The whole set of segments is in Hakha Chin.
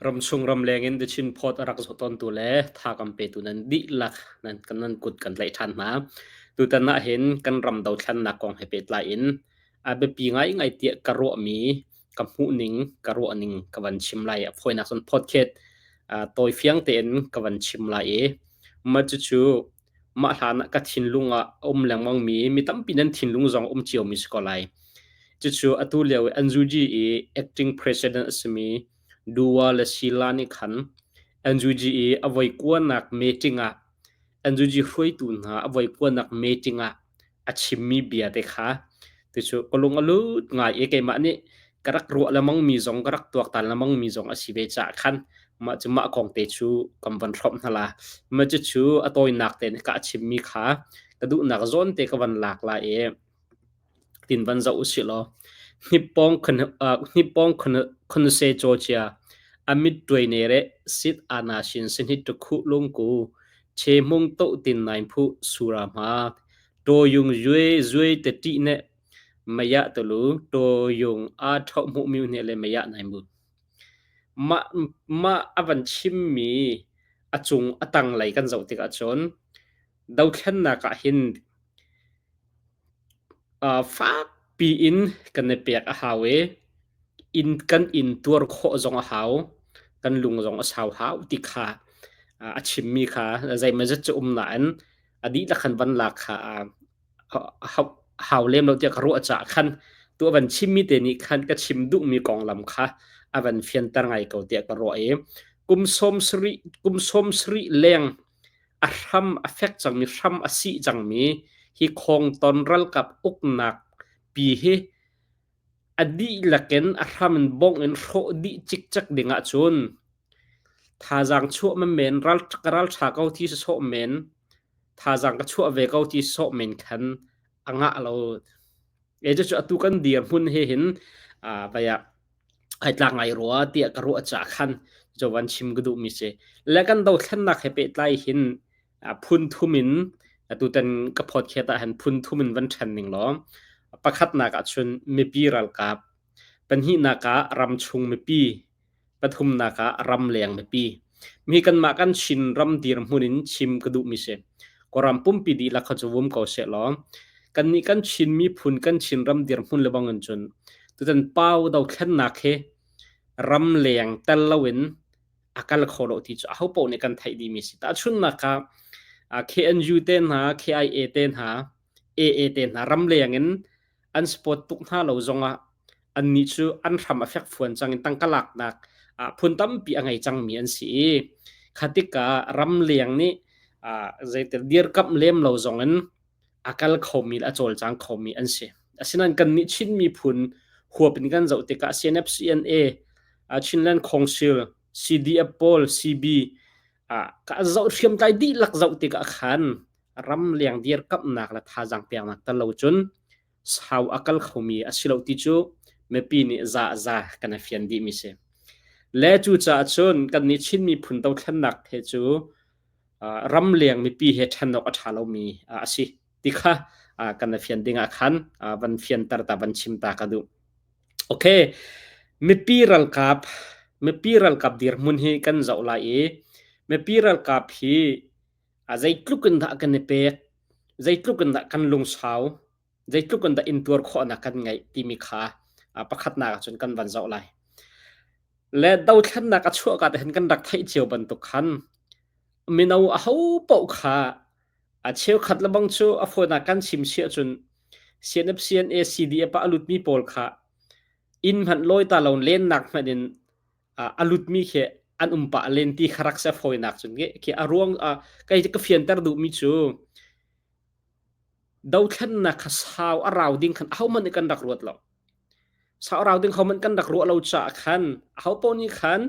Ramchung ramleng in The Chin Post a rak zoh tawntu le tha kan petu nan dihlak nan kan nan kut kan tlaih ṭhan hna. Tutan ah hin kan ram dothlennak kong he pehtlai in a biapi ngaingai tiah ka ruahmi ka hmuhning ka ruahning ka van chim lai. A fawinak cun podcast tawi fiang tein ka van chim lai i mah cucu mah hlan ah ka thinlung ah a um lengmangmi mi tampi nan thinlung zong um ciomi si ko lai. Cucu atu lio i NUG i acting president a simi Dua le Sila nih khan NUG i a voi kuanak meeting ah NUG hruaitu hna a voi kuanak meeting ah a chimmi bia te kha tucu ka lung a lut ngai i keimah nih ka rak ruah lengmangmi zong ka rak tuaktan lengmangmi zong a si ve caah khan mah cu mah kong te cu kan van hrawmh hna la. Mah cucu a tawinak tein ka chimmi kha ka duhnak zawn te ka van lak lai i tin van zoh usih law hnippawng hnippawng khonse cawcia amit tuai ne re sit ana shin sinhit tu khu lungku che mung to tin nain phu sura ma to yung yue zui te ti ne maya tulu to yung a tho mu mi ne le maya nai mu ma ma avan chim mi achung atang lei kan zoh tikah cun dothlennak ah hin Fakpi in kan i pek a hau i inn kan inn tuar khawh zong a hau. Kan lung zong a sau hau ti kha a chimmi kha zeimawzat cu um nain a dihlak khan van lak kha hau lem lo tiah ka ruah caah khan tu a van chimmi te nih khan ka chim duhmi konglam kha a van fianter ngai ko tiah ka ruah i kum 70 leng A hram a fek cangmi, hram a sih cangmi hi khawngton ralkap uknak pi hi a dihlak in a hram in bongh in hrawh dih cikcek ding ahcun thazaang chuah men ral ka ralṭha ko ti sawh men thazaang ka chuah ve ko ti sawh men khan a ngah lo. E cucu atu kan dirhmun he hin vai ah ai tlak ngai rua tiah ka ruah caah khan cu van chim ka duhmi si. Le kan dothlennak he pehtlai hin phun thum in atutan ka podcast ah hin phun thum in van ṭhen ning law pakhatnak ah cun mipi ralkap, pahnihnak ah ramchung mipi, pathumnak ah ramleng mipi. Mi kanmah kan Chin ram dirhmun in chim ka duhmi si. Kawlram pumpi dihlak kha cu vum ko seh law kannih kan Chin miphun kan Chin ram dirhmun le bang in cun tutan pau dothlennak hi ramleng tel loin a kal kho lo ti cu aho paoh nih kan theih dihmi si. Tahchunhnak ah KNU te hna, KIA te hna, AA te hna ramleng in an support tuk hna lo zongah annih cu an hram a fekfuan cang in tangka laknak phun tampi a ngei cangmi an si i kha tikah ramleng nih zeitir dirkamh lem lo zongin a kal khomi le a cawlcang khomi an si. Asinain kannih Chin miphun huap in kan zoh tikah CNF CNA Chinland Council CDF pawl CB ka zoh hriamtlai dihlak zoh tikah khan ramleng dirkamhnak le thazaang peknak tel lo cun sau a kal khomi a si lo ti cu mipi nih za za kan i fian dihmi si. Le cucaah cun kannih Chin miphun dothlennak he cu ramleng mipi he ṭhen awk a ṭha lomi a si ti kha kan i fian ding ah khan van fianter ta van chim ta ka duh. Okay, mipi ralkap mipi ralkap dirhmun hi kan zoh lai i mipi ralkap hi A zeitluk in dah kan i pek, zeitluk in dah kan lungsau, zeitluk in dah intuar khawhnak kan ngeih timi kha pakhatnak ahcun kan van zoh lai. Le dothlennak a chuahka te hin kan rak theih cio bantuk khan mino aho paoh kha a cheukhat le bang cu a fawinak kan chim si ahcun CNF CNA CDF ah a lutmi pawl kha inn hmanh lawi ta lo lennak hmanh in a lutmi khi an um pah len ti kha rak si a fawinak cun khi a ruang kei ka fianter duhmi cu dothlennak kha sau a rau ding khan ahohmanh nih kan rak ruat lo. Sau a rau ding ahohmanh kan rak ruah lo caah khan aho paoh nih khan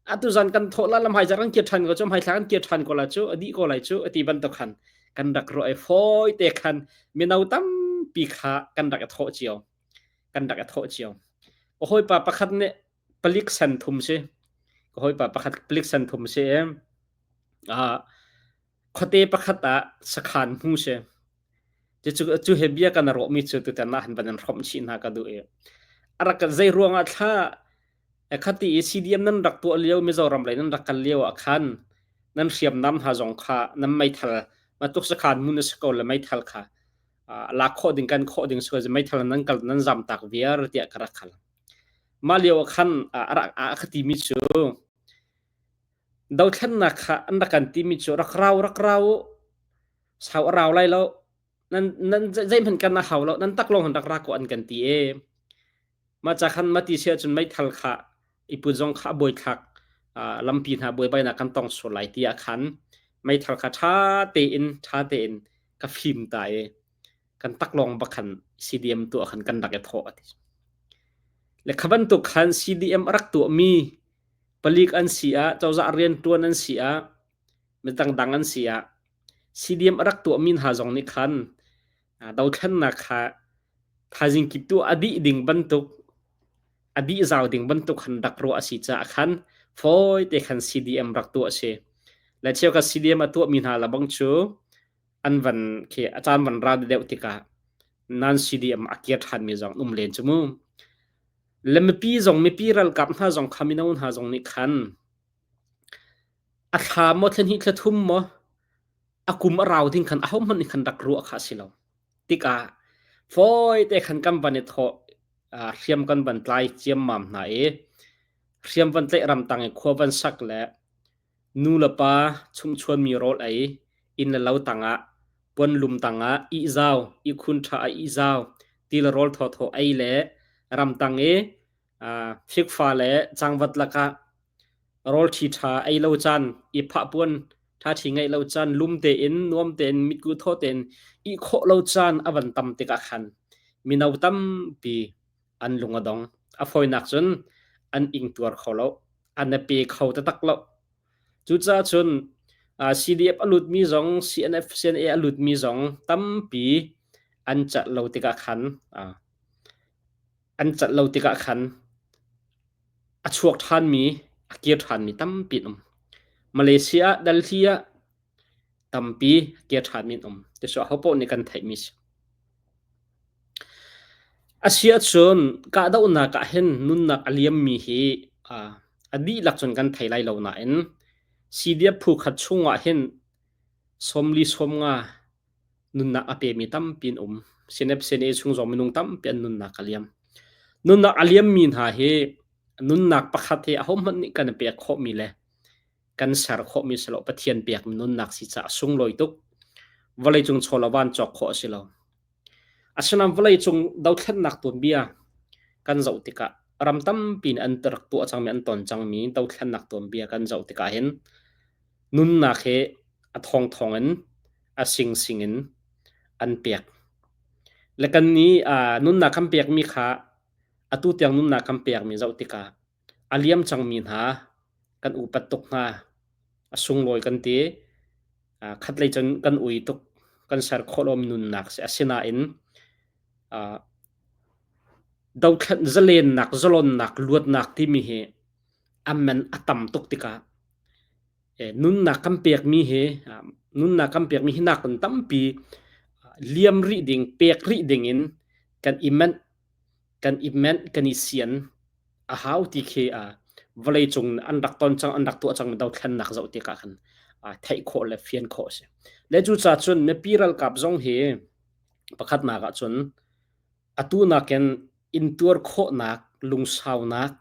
atu zan kan thawh la lamhai zar kan kir ṭhan ko cu hmaithla kan kir ṭhan ko la cu a dih ko lai cu a ti bantuk khan kan rak ruah i fawi te khan mino tampi kha kan rak i thawh cio kan rak i thawh cio. Ka hawipa pakhat nih palik sen thum si. Ka hawipa pakhat palik sen thum si i khuate pakhat ah sakhan hmu si. Cu, cu he bia kan rawhmi cu tutan ah han van in hrawmh chih hna ka duh i a rak zei ruangah thla. Khati i CDM nan rak tuah lio Mizoram lei nan rak kal lio ah khan nan hriamnam hna zong kha nan meithal matuk sakhan mun a si ko le meithal kha lak khawh ding kan khawh ding si ko meithal nan kal nan zam tak viar tiah ka rak hal. Mah lio ah khan a ka timi cu dothlennak kha an rak kan timi cu rak rau rak rau sau a rau lai lo nan nan zeihmanh kan a hau lo nan tak lawng han rak ra ko an kan ti e mah ca khan mati sia cun meithal kha i put zong kha a buaithlak lampi hna buaibainak kan tong sual lai ti ah khan meithal kha ṭha tein ṭha tein ka fim ta i kan taklawng bak khan CDM tuah khan kan rak i thawh ati le kha bantuk khan CDM a rak tuahmi palik an si ah cozah rianṭuan an si ah midang dang an si ah CDM a rak tuahmi hna zong nih khan dothlennak kha thaizing kip tu a dih ding bantuk a dih zau ding bantuk khan rak ruah a si caah khan fawi te khan CDM rak tuah a si. Le cheukhat CDM a tuahmi hna lebang cu an van khi a caan van ra deuh tikah nan CDM a kir ṭhanmi zong um len cu mu. Le mipi zong mipi ralkap hna zong kha mino hna zong nih khan A thla maw thla hnih thla thum maw a kum a rau ding khan ahohmanh nih khan rak ruah kha a si lo. Tikah fawi te khan kan van i thawh hriam kan van tlai ciammam hna i hriam van tlaih ramtang i khua van sak le nu le pa chumhchuanmi rawl ei inn le lo tangah puanlum tangah ihzau ihkhun ṭha ah ihzau ti le rawl thawthaw ei le ramtang i fikfa le cangvat lakah rawl ṭhi ṭha ei lo caan, i phahpuan ṭhaṭhi ngeih lo caan, lum tein, nuam tein, mitkuh thaw tein ih khawh lo caan a van tam tikah khan mino tampi an lung a dong. A fawinak cun an ingtuar kho lo, an i pe kho taktak lo. Cucaah cun CDF a lutmi zong, CNF, CNA a lutmi zong tampi an celh lo tikah khan an celh lo tikah khan a chuak ṭhanmi, a kir ṭhanmi tampi an um. Malaysia ah, Delhi ah tampi a kir ṭhanmi an um. Tisu ahopaoh nih kan theihmi si. A si ahcun kahdohnak ah hin nunnak a liammi hi a dihlak cun kan thei lai lo nain CDF phu khat chungah hin 40 sawmnga nunnak a pemi tampi an um. Sinep sene chung zong minung tampi an nunnak a liam. Nunnak a liammi hna hi nunnak pakhat hi ahohmanh nih kan pek khawhmi le kan ser khawhmi si lo Pathian pekmi nunnak si caah sunglawi tuk. Vawleicung chaw le van cawk khawh a si lo. Asinain vawleicung dothlennak tuanbia kan zoh tikah ram tampi nih an rak tuah cangmi an ton cangmi dothlennak tuanbia kan zoh tikah hin nunnak hi a thongthong in a singsing in an pek. Le kannih nunnak kan pekmi kha atu tiang nunnak kan pekmi zoh tikah a liam cangmi hna kan upat tuk hna. A sunglawi kan ti. Khatlei cun kan ui tuk. Kan ser khawh lomi nunnak si. Asinain dothlat zalennak, zalonnak, luatnak timi hi a man a tam tuk tikah nunnak kan pekmi hi nunnak kan pekmi hi nakin tampi liam rih ding pek rih ding in kan i manh kan i manh kan i sian a hau ti khi vawleicung an rak ton cang an rak tuah cang dothlennak zoh tikah khan theih khawh le fian khawh a si le cucaah cun mipi ralkap zong hi pakhatnak ah cun Atu nakin intuar khawhnak, lungsaunak,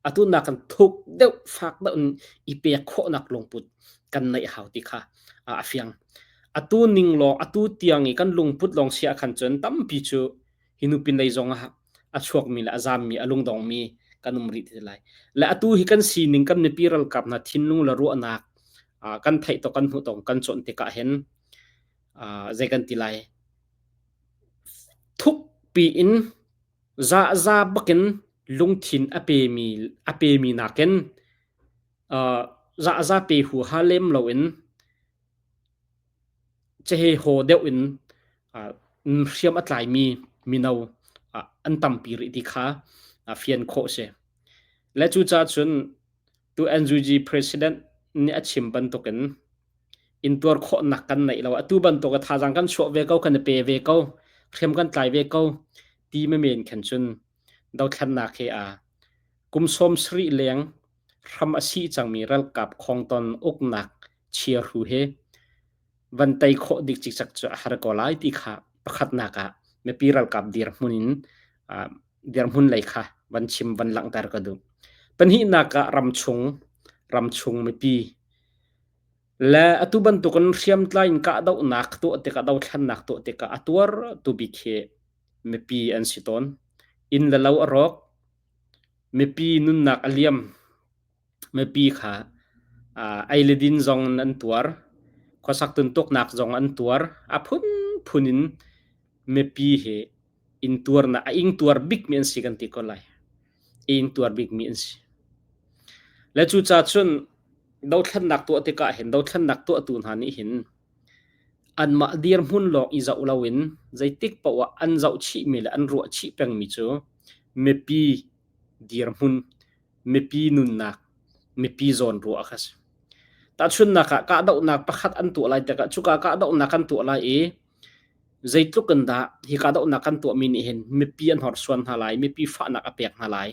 atu nakin thuk deuh, fak deuh in i pek khawhnak lungput kan neih hau ti kha a fiang. Atu ning lawng, atu tiang i kan lungput lawng si ahkhan cun tampi cu hi nu pinlei zong ah a chuakmi le a zammi, a lungdongmi kan um rih te lai. Le atu hi kan sining, kan mipi ralkap hna thinlung le ruahnak kan theih tuk, kan hmuh tuk, kan cawn tikah hin zei kan ti lai? Thukpi in zahza bakin lungthin a pemi a pemi nakin zahza pe huaha lem loin cahehaw deuh in hriam a tlaimi mino an tampi rih ti kha fian khawh a si. Le cucaah cun tu NUG president nih a chim bantukin intuar khawhnak kan neih lo. Atu bantuk a thazaang kan chuah ve ko, kan i pe ve ko, hriam kan tlai ve ko ti men khan cun dothlennak hi a Kum 70 leng hram a sih cangmi ralkap khongton uknak chiahru he van tei khawh dik cikcek cu a har ko lai ti kha pakhatnak ah mipi ralkap dirhmun in dirhmun lei kha van chim van langhter ka duh. Pahnihnak ah ramchung ramchung mipi le atu bantukin hriamtlai in kahdohnak tuah tikah dothlennak tuah tikah a tuar tu bik hi mipi an si tawn. Inn le lo a rawk, mipi nunnak a liam, mipi kha ei le din zong in an tuar, khuasak tuntuknak zong an tuar, a phunphun in mipi hi intuarnak a ingtuar bikmi an si kan ti ko lai. A ingtuar bikmi an si. Le cucaah cun dothlennak tuah tikah hin dothlennak tuahtu hna nih hin anmah dirhmun lawng i zoh loin zeitik paoh ah an zoh chihmi le an ruah chih pengmi cu mipi dirhmun, mipi nunnak, mipi zawnruah kha a si. Tahchunhnak ah kahdohnak pakhat an tuah lai tikah cuka kahdohnak kan tuah lai i zeitluk in dah hi kahdohnak kan tuahmi nih hin mipi an horsuan hna lai, mipi fahnak a pek hna lai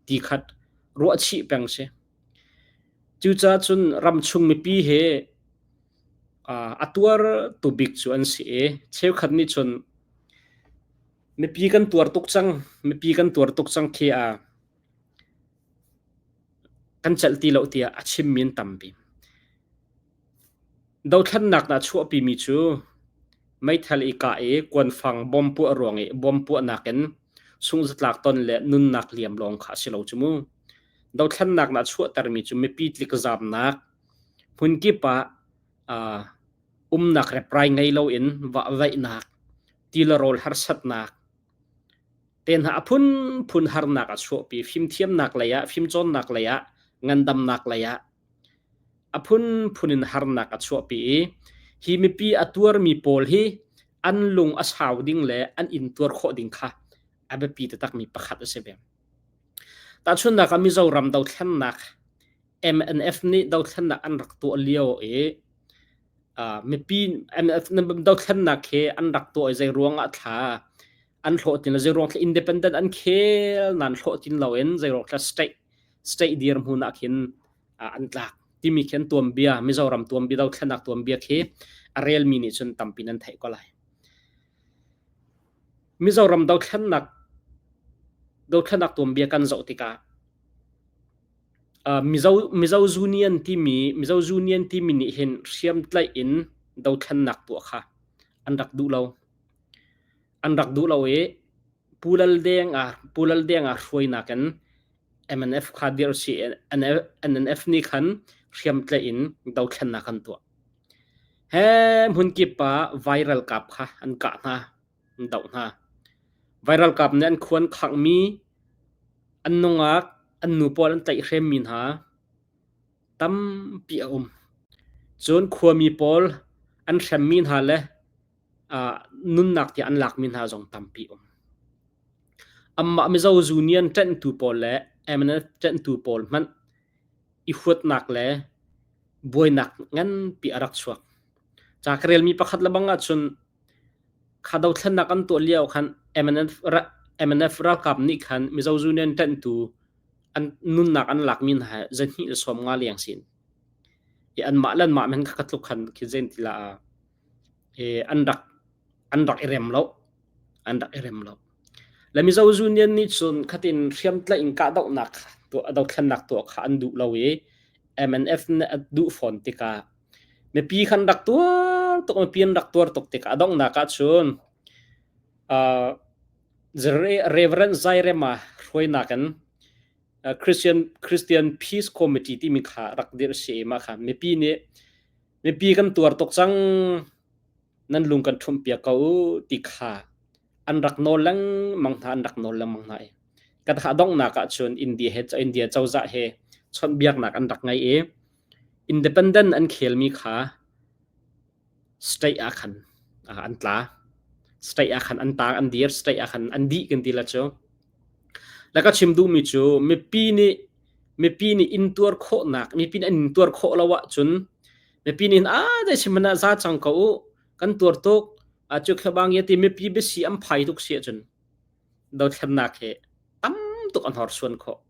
ti khat ruahchih peng si. Cucaah cun ramchung mipi he a tuar tu bik cu an si i cheukhat nih cun mipi kan tuar tuk cang, mipi kan tuar tuk cang khi a kan celh ti lo tiah a chimmi an tampi. Dothlennak dah chuahpimi cu meithal i kah i kuanfang bom puah ruang i bom puahnak in sungzatlak ton le nunnak liam lawng kha a si lo cu mu. Dothlennak dah chuahtermi cu mipi tlikzaamnak, hmunkip ah umnak reprai ngei loin vahvaihnak, ti le rawl harsatnak, te hna a phunphun harnak a chuahpi. Fimthiamnak lei ah, fimcawnnak lei ah, ngandamnak lei ah A phunphun in harnak a chuahpi i hi mipi a tuarmi pawl hi an lung a sau ding le an intuar khawh ding kha a biapi taktakmi pakhat a si ve. Tahchunhnak ah Mizoram dothlennak MNF nih dothlennak an rak tuah lio i uh, mipi MNF dothlennak hi an rak tuah i zei ruang ah thla an hlawhtlin lo zei ruang thla independent an khel nan hlawhtlin loin zei ruang thla state state dirhmun ah khin an tlak timi khi an tuanbia Mizoram tuanbia dothlennak tuanbia khi a relmi nih cun tampi nan theih ko lai. Mizoram dothlennak dothlennak tuanbia kan zoh tikah Mizo Mizo Union timi Mizo Union timi nih hin hriamtlaih in dothlennak tuah kha an rak duh lo. An rak duh lo i Pu Lal Deng ah Pu Lal Deng ah hruainak in MNF kha dirh si NNF nih khan hriamtlaih in dothlennak an tuah. He hmunkip ah vai ralkap kha an kah hna, an doh hna. Vai ralkap nih an khuan khanghmi, an nungak, an nu pawl an tlaihhremmi hna tampi a um. Cun khuami pawl an hremmi hna le nunnak tiah an lakmi hna zong tampi um. Anmah Mizo Union ṭanhtu pawl le MNF ṭanhtu pawl hmanh i huatnak le buainak nganpi a rak chuak. Ca ka relmi pakhat le bang ahcun kha dothlennak an tuah lio khan MNF, MNF ralkap nih khan Mizo Union ṭanhtu an nunnak an lakmi hna hi zahnih le 50 leng sin. I anmah le anmah men kha ka tluk khan khi zen ti la an rak an rak i rem lo. An rak i rem lo. Le Mizo Union nih cun khatin hriamtlaih in kahdohnak tuah dothlennak tuah kha an duh lo i MNF nih a duh fawn tikah mipi khan rak tuar tuk mipi an rak tuar tuk tikah a donghnak ah cun uh, Reverend Zairema hruainak in Christian Christian Peace Committee timi kha rak dirh si i mah kha mipi nih mipi kan tuar tuk cang nan lung kan ṭhumhpiak ko u ti kha an rak nawl lengmang hna an rak nawl lengmang hna i ka donghnak ah cun India he India cozah he chawnhbiaknak an rak ngei i independent an khelmi kha state ah khan an tla state ah khan an tang an dir state ah khan an dih kan ti la cu la ka chim duhmi cu mipi nih mipi nih intuar khawhnak mipi nih an intuar khawh lo ahcun mipi nih a dai sim mana za cang ko u kan tuar tuk a cu khabang ya ti mipi bisi an phai tuk si ahcun dothlennak he tam tuk an horsuan khawh.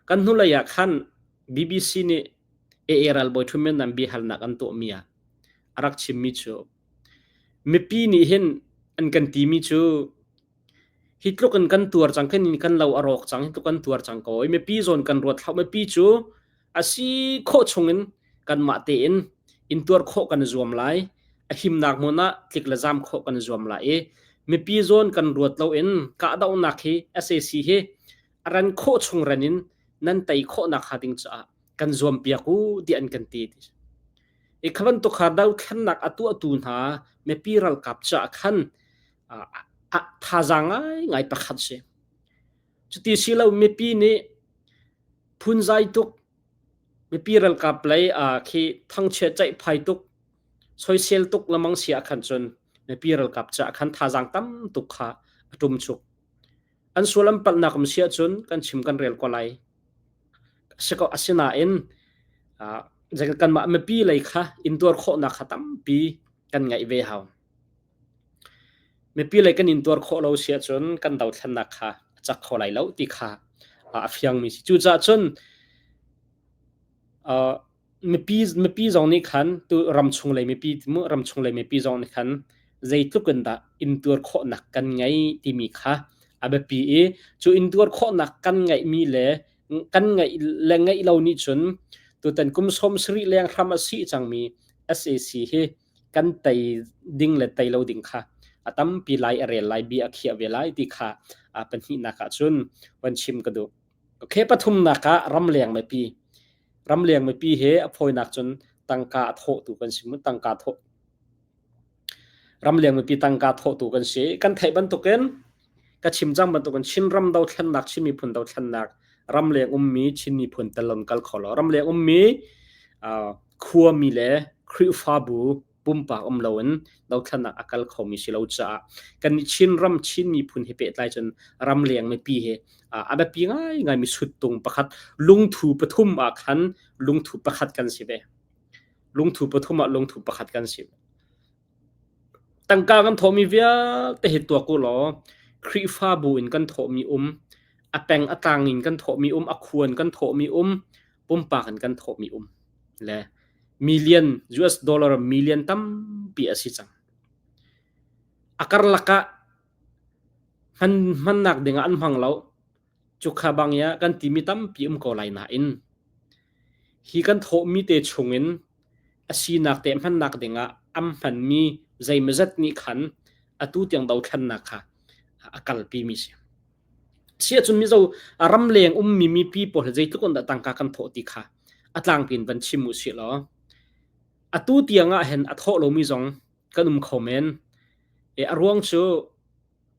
Kan hnulei ah khan BBC nih AA ralbawi ṭhutmen nan biahalnak an tuahmi ah a rak chimmi cu mipi nih hin an kan timi cu hi tluk in kan tuar cang kan kan lo a rawk cang hi tluk kan tuar cang ko i mipi zawn kan ruat thlau mipi cu a si khawh chungin kanmah tein intuar khawh kan i zuam lai a himnak hmun ah tlik le zam khawh kan i zuam lai i mipi zawn kan ruat loin kahdohnak hi SAC hi a ran khawh chung ran in nan tei khawhnak hnga ding caah kan zuam piak u ti an kan ti. I kha bantuk kha dothlennak a tuahtu hna mipi ralkap caah khan thazaang ngaingai pakhat si. Cuti si lo mipi nih phunzai tuk mipi ralkap lei khi thangchiat ceihphai tuk soisel tuk lamang si ah khan cun mipi ralkap caah khan thazaang tam tuk kha a ṭum chuk. An sual an palhnak um si ahcun kan chim kan rel ko lai. Asinain kanmah mipi lei kha intuar khawhnak kha tampi kan ngeih ve hau. Mipi lei kan intuar khawh lo si ahcun kan dothlennak kha a cak kho lai lo ti kha a fiangmi si. Cucaah cun mipi mipi zong nih khan tu ramchung lei mipi mu ramchung lei mipi zong nih khan zeitluk in dah intuar khawhnak kan ngei timi kha a biapi i cu intuar khawhnak kan ngeihmi le kan ngeih le ngeih lo nih cun tutan kum 70 leng hram a si cangmi SAC hi kan tei ding le tei lo ding kha a tampi lai a rel lai bia a khiah ve lai ti kha a pahnihnak ah cun van chim ka duh. Okay, pathumnak ah ramleng mipi. Ramleng mipi he a fawinak cun tangka a thawhtu kan si mu tangka thawh ramleng mipi tangka thawhtu kan si. Kan theih bantukin ka chim cang bantukin Chinram dothlennak Chin miphun dothlennak ramleng ummi Chin miphun telon kal kho lo. Ramleng ummi uh, khuami le Khrihfabu pumpak um loin dothlennak a kal khomi si lo caah kan Chinram Chin miphun he pehtlai cun ramleng mipi he a biapi ngaingai mi suttung pakhat lungthu pathum ah khan lungthu pakhat kan si ve. Lungthu pathum ah lungthu pakhat kan si. Tangka kan thawhmi vialte hi tuak u law Khrihfabu in kan thawhmi um, a peng a tlang in kan thawhmi um, a khuan kan thawhmi um, pumpak in kan thawhmi um le million US dollar million tampi a si cang. A karlak ah hman hmannak ding ah an hmang lo. Cukha bang ya kan timi tampi um ko lai nain hi kan thawhmi te chungin a sinak te hmannak ding ah am hmanmi zeimazat nih khan atu tiang dothlennak kha a kalpi mi si. Siahcun Mizo ramleng ummi mipi pawl hi zeitluk in dah tangka kan thawh ti kha a tlangpi in van chim u sih law atu tiang ah hin a thawh lomi zong kan um kho men. E, a ruang cu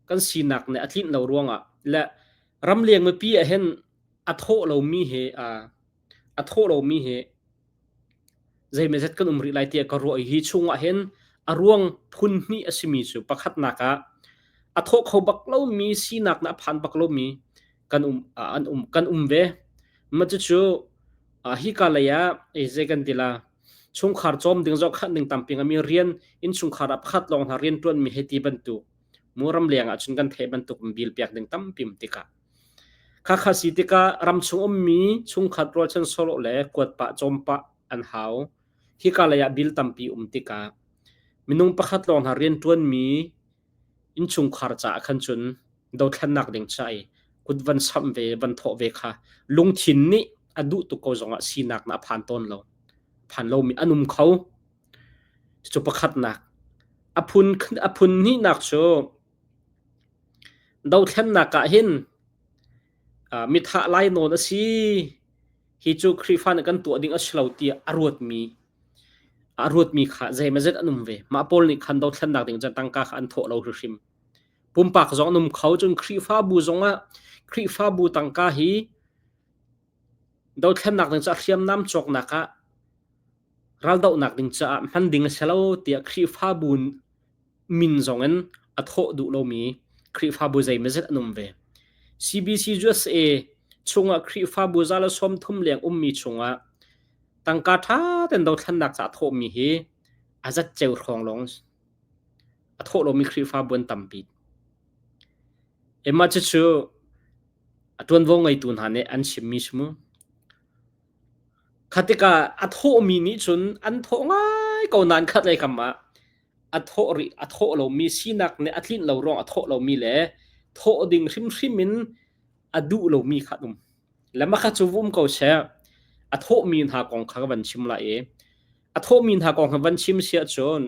kan sinak nih a tlinh lo ruangah le ramleng mipi ah hin a thawh lomi hi a thawh lomi hi zeimazet kan um rih lai tiah ka ruah i hi chungah hin a ruang phun hnih a simi cu pakhatnak ah a thawh kho bak lomi sinak na a phan bak lomi kan um an um kan um ve ma cucu hika lei ah zei kan ti la chungkhar cawm ding zohkhanh ding tampi ngami rian innchungkhar ah pakhat lawng hna rian ṭuanmi hei ti bantuk mu ramleng ah cun kan theih bantuk bil piak ding tampi um tikah Khakha si tikah ramchung ummi chungkhat rualchan sawlawh le kuat pah cawm pah an hau. Hika lei ah bil tampi um tikah minung pakhat lawng hna rianṭuanmi innchungkhar caah khan cun dothlennak ding ca i kut van samh ve van thawh ve kha lungthin nih a duh tuk ko zongah sinak na a phan tawn lo. Phan lomi an um kho. Cu pakhatnak. A phun a phun hnihnak cu Dothlennak ah hin mithah lainawn a si. Hi cu Khrihfa nih kan tuah ding a si lo tiah a ruatmi a ruatmi kha zeimazet an um ve. Mah pawl nih khan dothlennak ding cun tangka kha an thawh lo hrimhrim. Pumpak zong an um kho. Cun Khrihfabu zongah Khrihfabu tangka hi dothlennak ding caah hriamnam cawknak ah raldohnak ding caah hman ding a si lo tiah Khrihfabu min zongin a thawh duh lomi Khrihfabu zeimazet an um ve. CBC USA chungah Khrihfabu za le 30 leng ummi chungah tangka ṭha tein dothlennak ca a thawhmi hi a zat ceu hrawng lawng a thawh lomi Khrihfabu an tampi. Emma cucu. A ṭuanvo ngeitu hna nih an chimmi si mu. Kha tikah a thawhmi nih cun an thawh ngai ko nain khatlei kam ah a thawh rih a thawh lomi sinak nih a tlinh lo ruang a thawh lomi le thawh ding hrimhrim in a duh lomi kha an um. Le mah kha cu va um ko seh. A thawhmi hna kong kha ka van chim lai i a thawhmi hna kong kha van chim si ahcun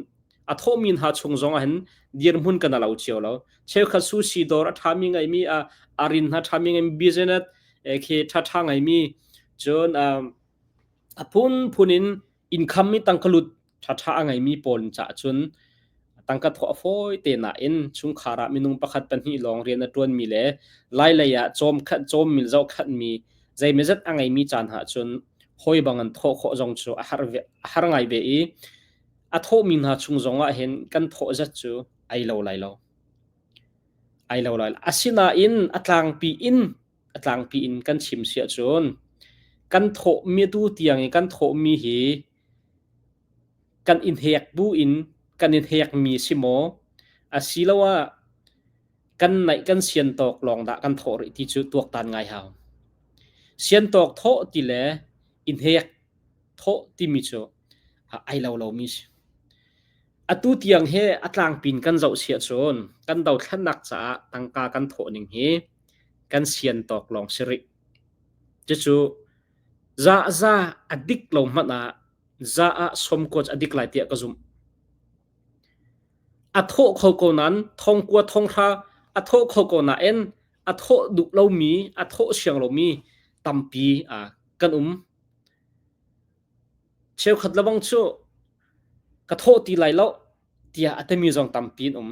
a thawhmi hna chung zong ah hin dirhmun kan lo cio lo. Cheukhat sushi dawr a ṭhami ngeimi a arin hna ṭhami ngeimi business khi ṭhaṭha ngeimi cun a phunphun in income i tangkalut ṭhaṭha a ngeimi pawl caah cun tangka thawh a fawi te nain chungkhar ah minung pakhat pahnih lawng rian a ṭuanmi le lailei ah cawm khat cawmmi zohkhanhmi zeimawzat a ngeimi caan ah cun hawi bang an thawh khawh zong cu a har ve a har ngai ve i a thawhmi hna chung zong ah hin kan thawh zat cu ai lo lai lo. Ai lo lai. Asinain a tlangpi in a tlangpi in kan chim si ahcun kan thawhmi tu tiang i kan thawhmi hi kan in hek bu in kan in hekmi si maw asiloah kan naih kan sian tawk lawng dah kan thawh rih ti cu tuaktan ngai hau. Sian tawk thawh ti le in hek thawh timi cu ai lo lomi si. Atu tiang hi a tlangpin kan zoh si ahcun kan dothlennak caah tangka kan thawh ning hi kan sian tawk lawng si rih. Cucu za za a dik lo hmanh ah za ah sawmkuat a dik lai tiah ka zumh. A thawh kho ko nain thongkua thonghra a thawh kho ko nain a thawh duh lomi, a thawh siang lomi tampi kan um. Cheukhat lebang cu ka thawh ti lai lo tiah a timi zong tampi an um.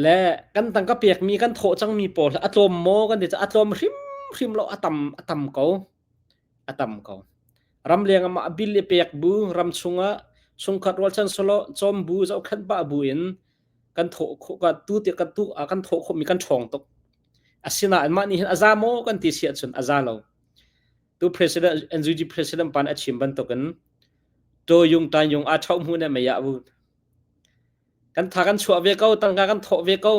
Le kan tangka pekmi kan thawh cangmi pawl a tlawm maw kan ti a tlawm hrimhrim lo a tam a tam ko a tam ko. Ramleng ah mah bil i pek bu ram chungah chungkhat rualchan solo cawm bu zohkhenh pah bu in kan thawh khawh ka tu ti kan tu kan thawh khawhmi kan ṭhawng tuk. Asinain mah nih hin a za maw kan ti si ahcun a za lo. Tu president NUG president pan a chim bantukin To Yung Tan Yung a ṭhauh hmu ne mei ah bu. Kan tha kan chuah ve ko, tangka kan thawh ve ko.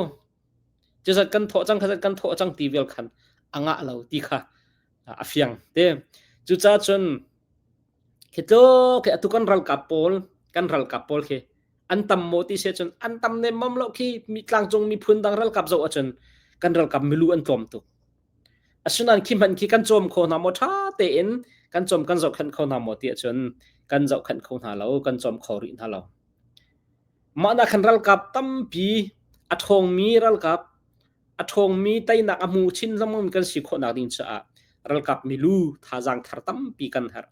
Cuzat kan thawh cang, khazat kan thawh cang ti vial khan a ngah lo ti kha a fiang te. Cucaah cun khi tluk khi atu kan ralkap pawl, kan ralkap pawl khi an tam maw ti se cun an tam nemmam lo khi mi tlangcung miphun dang ralkap zoh ahcun kan ralkap milu an tlawm tuk. Asinain khi hmanh khi kan cawm kho hna maw ṭha tein kan cawm kan zohkhenh kho hna maw ti ahcun kan zohkhenh kho hna lo, kan cawm kho rih hna lo. Mah nak khan ralkap tampi a ṭhawngmi ralkap a ṭhawngmi teinak a hmu chin lengmang kan si khawhnak ding caah ralkap milu thazaang thar tampi kan herh.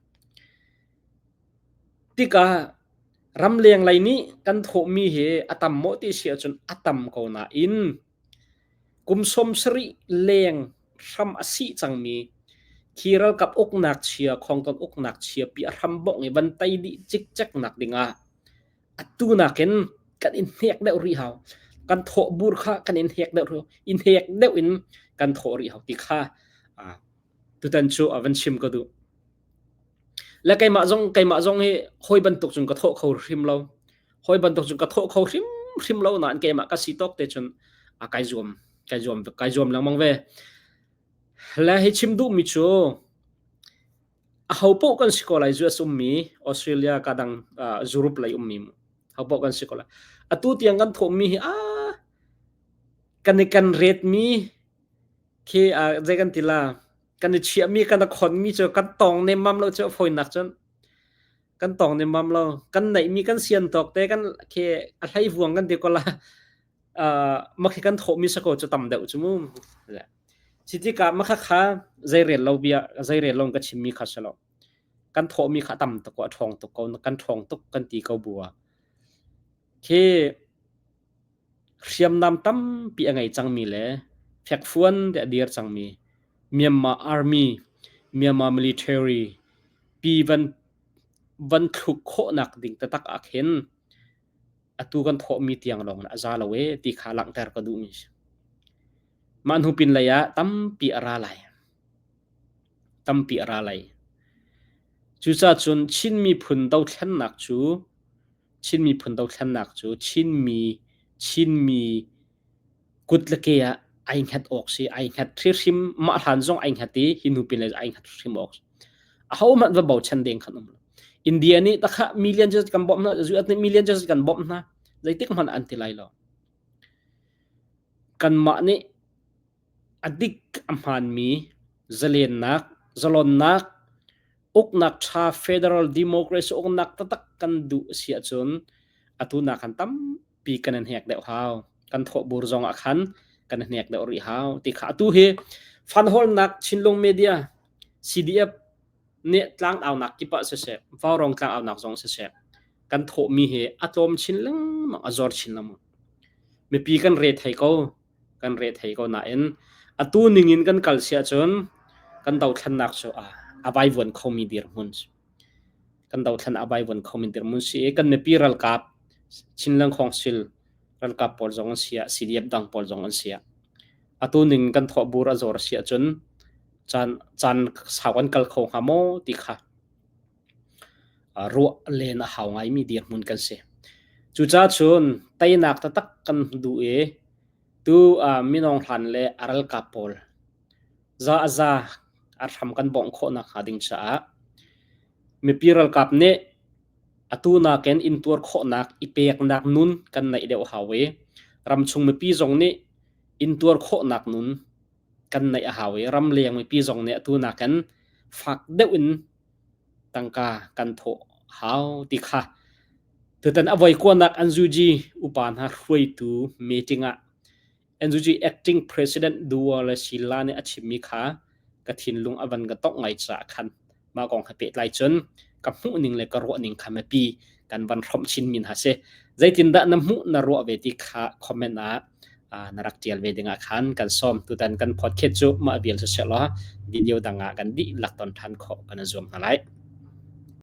Tikah ramleng lei nih kan thawhmi hi a tam maw ti si ahcun a tam ko nain Kum 70 leng hram a sih cangmi khi ralkap uknak chia, khongton uknak chia pi a hram bongh i van tei dih cikcek nak dingah atu nakin kan in hnek deuh rih hau. Kan thawh bur kha kan in hnek deuh in hnek deuh in kan thawh rih hau ti kha tutan cu a van chim ka duh. Le keimah zong keimah zong hi hawi bantuk cun ka thawh kho hrim lo. Hawi bantuk cun ka thawh kho hrimhrim lo nain keimah ka si tawk te cun a kai zuam kai zuam kai zuam lengmang ve. Le hi chim duhmi cu aho paoh kan si ko lai US ummi Australia ka dang uh, Europe lei ummi ho paoh kan si ko lai. Atu tiang kan thawhmi hi ah kan i kan retmi khi uh, zei kan ti la kan i chiahmi kan i khonmi cu kan tong nemmam lo cu fawinak cun kan tong nemmam lo kan neihmi kan sian tawk te kan khi a hlei vuang kan ti ko la uh, makhi kan thawhmi sako cu tam deuh cu mu si tikah makha kha zei rel lo bia zei rel lo ka chimmi kha salo kan thawhmi kha tam tuk ko a ṭhawng tuk ko kan ṭhawng tuk kan ti ko bua khi Hriamnam tampi a ngei cangmi le fekfuan te a dir cangmi Myanmar Army, Myanmar Military pi van van thluk khawhnak ding taktak ah khin atu kan thawhmi tiang lawng in a za lo ee ti kha langhter ka duhmi si. Mah hnu pin lei ah tampi a ra lai. Tampi a ra lai. Cucaah cun Chin miphun dothlennak cu Chin miphun dothlennak cu Chinmi Chinmi kut le ke ah Ai hngat awk si, ai hngat hrihrim, mah hlan zong ai hngat i hi hnu pin le ai hngat hrim awk. Aho hmanh va bochan ding khan um lo. India nih takha million just kan bawmh hna, US nih million just kan bawmh hna. Zeitik hmanh an ti lai lo. Kanmah nih a dik a hmaanmi zalennak, zalonnak, uknak ṭha federal democracy uknak taktak kan duh a si ahcun atu nakan tampi kan i hnek deuh hau. Kan thawhbur zong ah khan kan i hnek deuh rih hau ti kha atu hi fanhawlnak Chinlung Media CDF nih tlangaunak kip ah siseh, Vaurawng tlangaunak zong siseh, kan thawhmi hi a tlawm chin lengmang, a zor chin lengmang. Mipi kan re thei ko, kan re thei ko nain atu ningin kan kal si ahcun kan dothlennak cu a vaivuan khomi dirhmun kan dothlen a vaivuan khomi dirhmun si i kan mipi ralkap Chinland Council ralkap pawl zong an si ah CDF dang pawl zong an si ah atu ning kan thawhbur a zor si ahcun caan caan sau kan kal kho hnga maw ti kha ruah len a hau ngaimi dirhmun kan si. Cucaah cun teinak taktak kan duh i tu minung hlan le a ralkap pawl za a za a hram kan bawmh khawh nakhnga ding caah mipi ralkap nih atu nakin intuar khawhnak i peknak nun kan neih deuh hau i ramchung mipi zong nih intuar khawhnak nun kan neih a hau i ramleng mipi zong nih atu nakin fak deuh in tangka kan thawh hau ti kha tutan a voi kuanak NUG upa hna hruaitu meeting ah NUG acting president Duwa le Sila nih a chimmi kha ka thinlung a van ka tongh ngai caah khan mah kong he pehtlai cun ka hmuh ning le ka ruah ning kha mipi kan van hrawmh chin min ha si. Zeitindah na hmuh na ruah ve ti kha comment ah na rak tial ve ding ah khan kan sawm. Tutan kan podcast cu mah vial si law video dang ah kan dihlak ton than khawh kan i zuam hna lai.